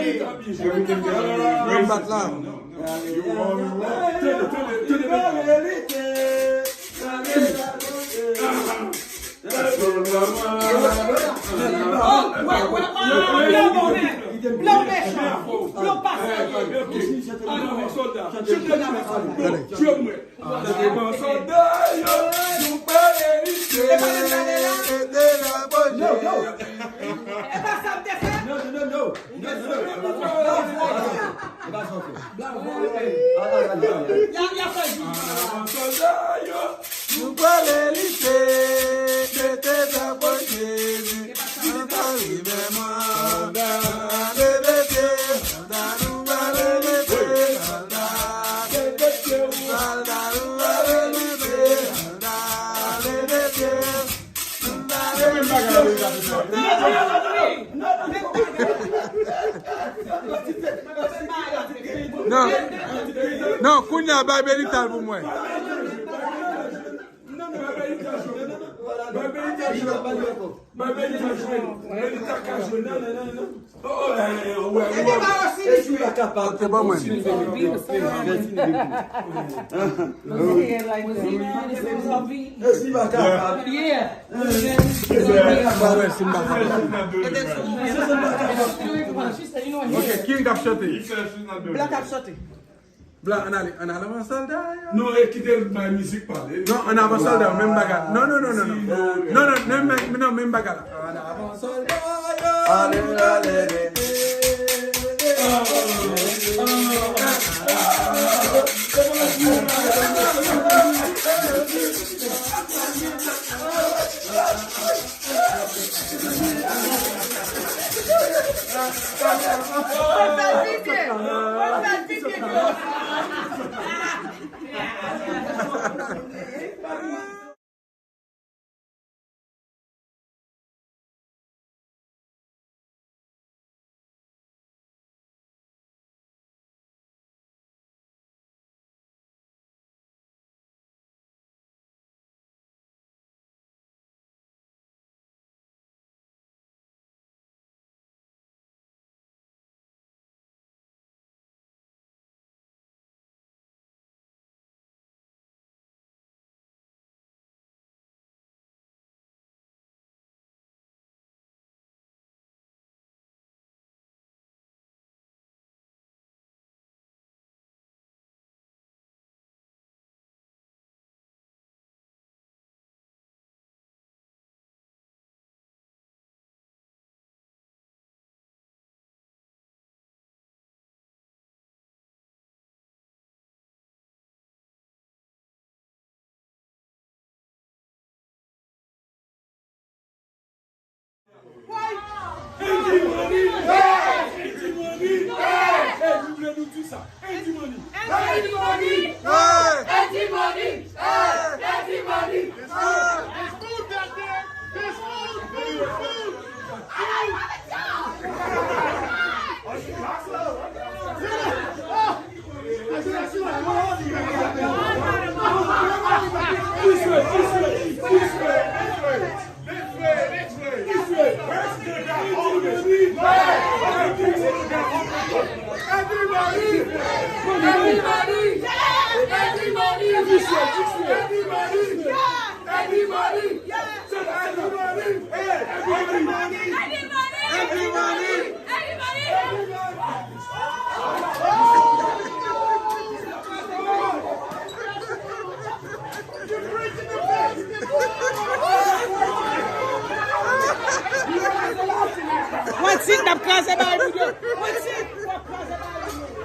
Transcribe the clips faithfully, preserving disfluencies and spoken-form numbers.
Mwen bat la. Yo, yo. E pa sa m te fè? No, no, no, no. E pa sa w fè. Bravo, bravo. Ya, ya fè jou. Nou pale lite, mete drapo Jezi, nou pale mèmwa. Sòlda, sòlda, nou pale lite, sòlda, sòlda, nou pale lite, sòlda, sòlda. Non. Non, kounye a bay Benita l pou mwen. Bay Benita jwe. Bay Benita jwe. Benita ka jwe. Non, non, non, non. Oh, oh, eh, eh, oh, ouais, ouais. Epi pa osi li jwe. Ok, ban mwen. Epi pa kapab. Yeah. Ban mwen, si m pa kapab. Ok, ki moun k ap chante? Blan k ap chante. Blan, ann ale, ann ale avan sòlda yo. Non, e kite l bay mizik pale. Non, ann avan sòlda yo, menm bagay. Non, non, non, non, non. Non, non, non, menm, non, menm bagay la. Ann avan sòlda yo. Ale, ale, ale. Andy Money! Andy Money! Hey, nou vle nou di sa. Andy Money! Andy Money! Andy Money! Andy Money! Mwen di n ap kraze bagay pou yo. Mwen di n ap kraze bagay pou yo.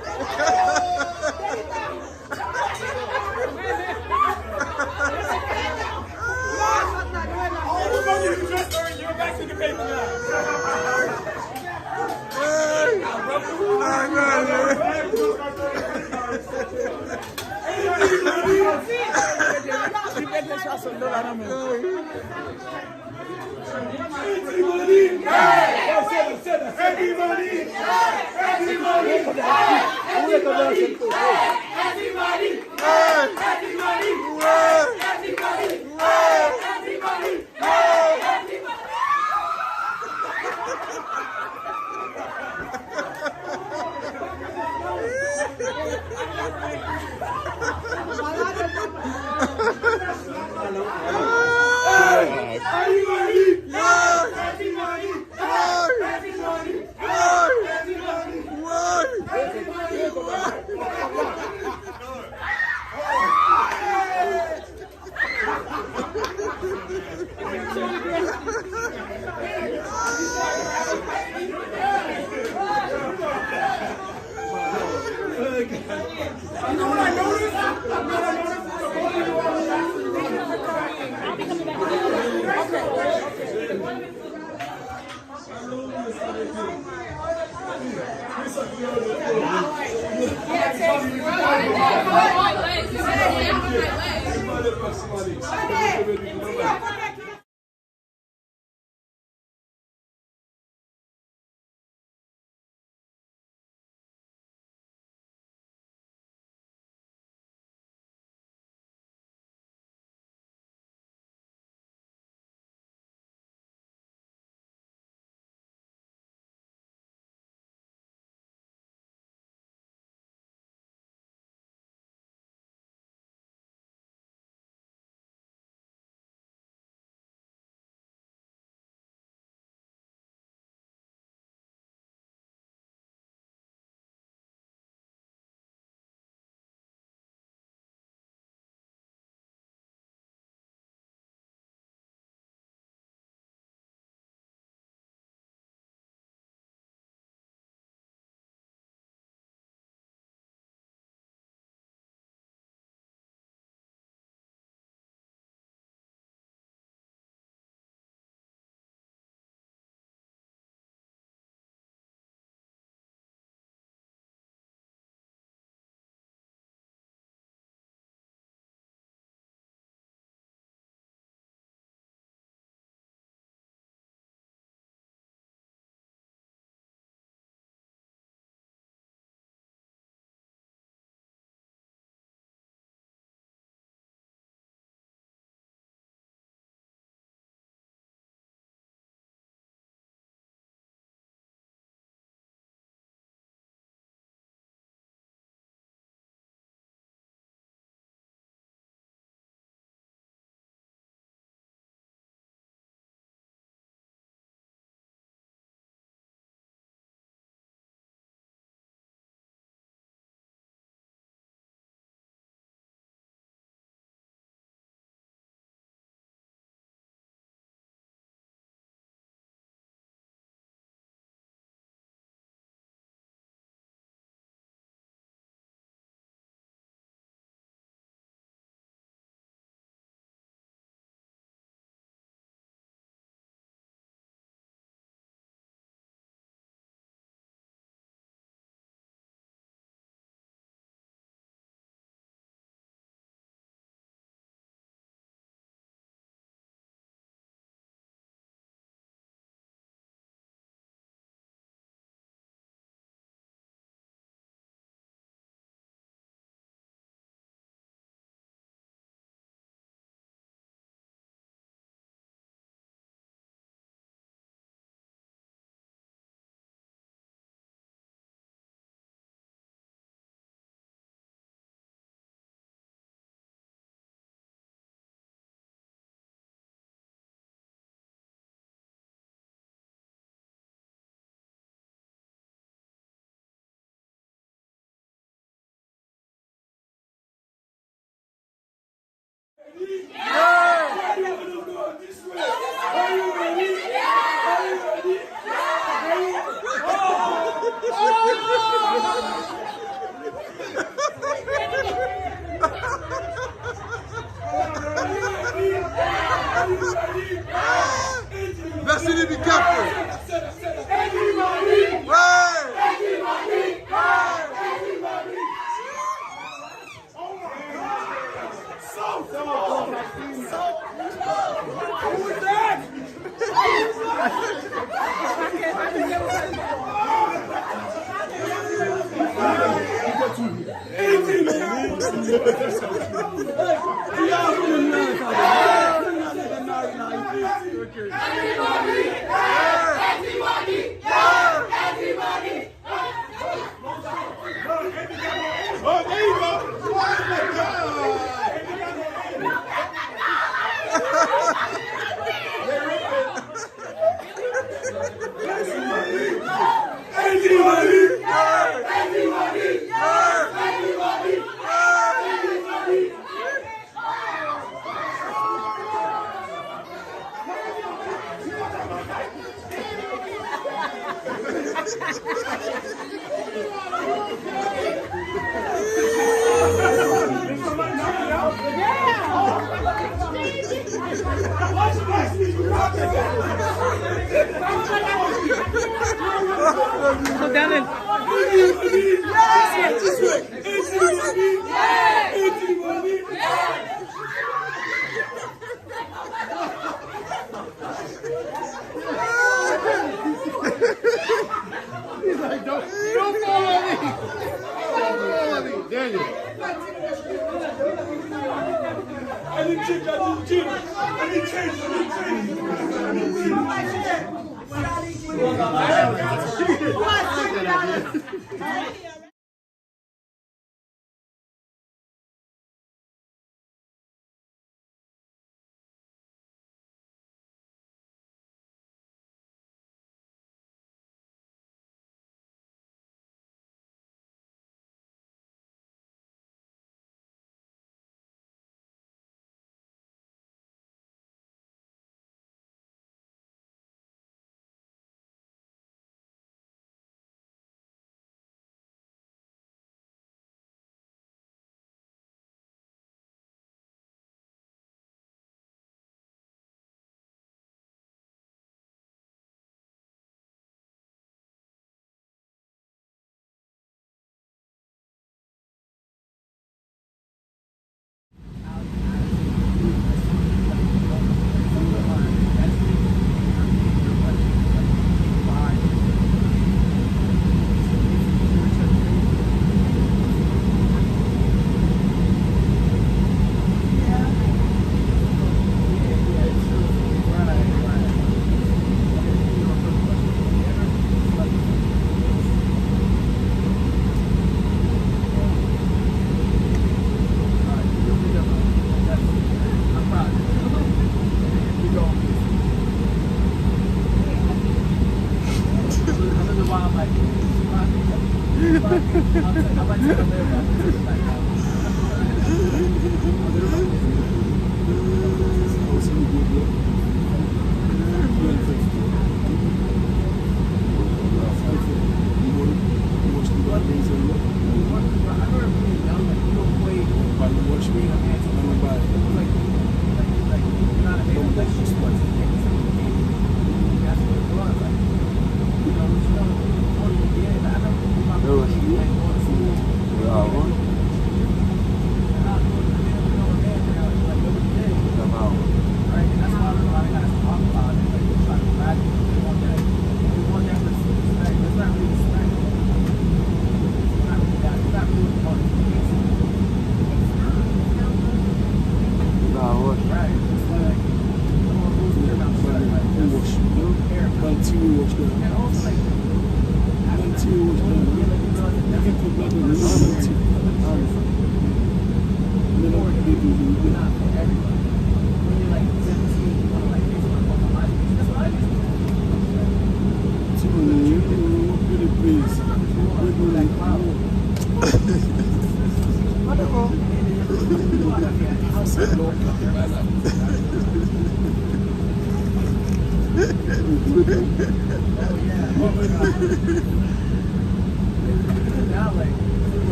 Mèsi, Libi Kèp. Hey! He's like, "Don't, don't fall on me. Don't fall on me." Daniel. I need change, I need change, I need change, I need change, I need change.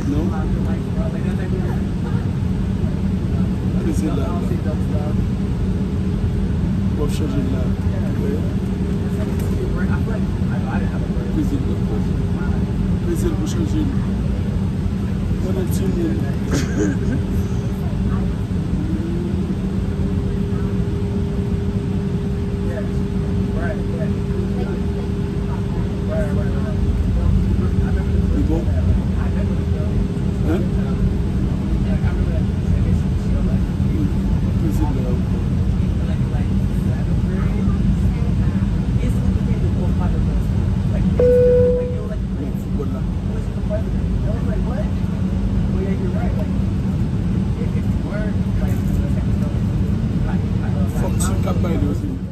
Non? Prezil la. W ap chanje l la. Wi. Prezil la. Prezil pou chanje l. Konnen timoun. Li bon? Hein? Prezil la. Nan foutbòl la. Fòk sou k ap bay li osi.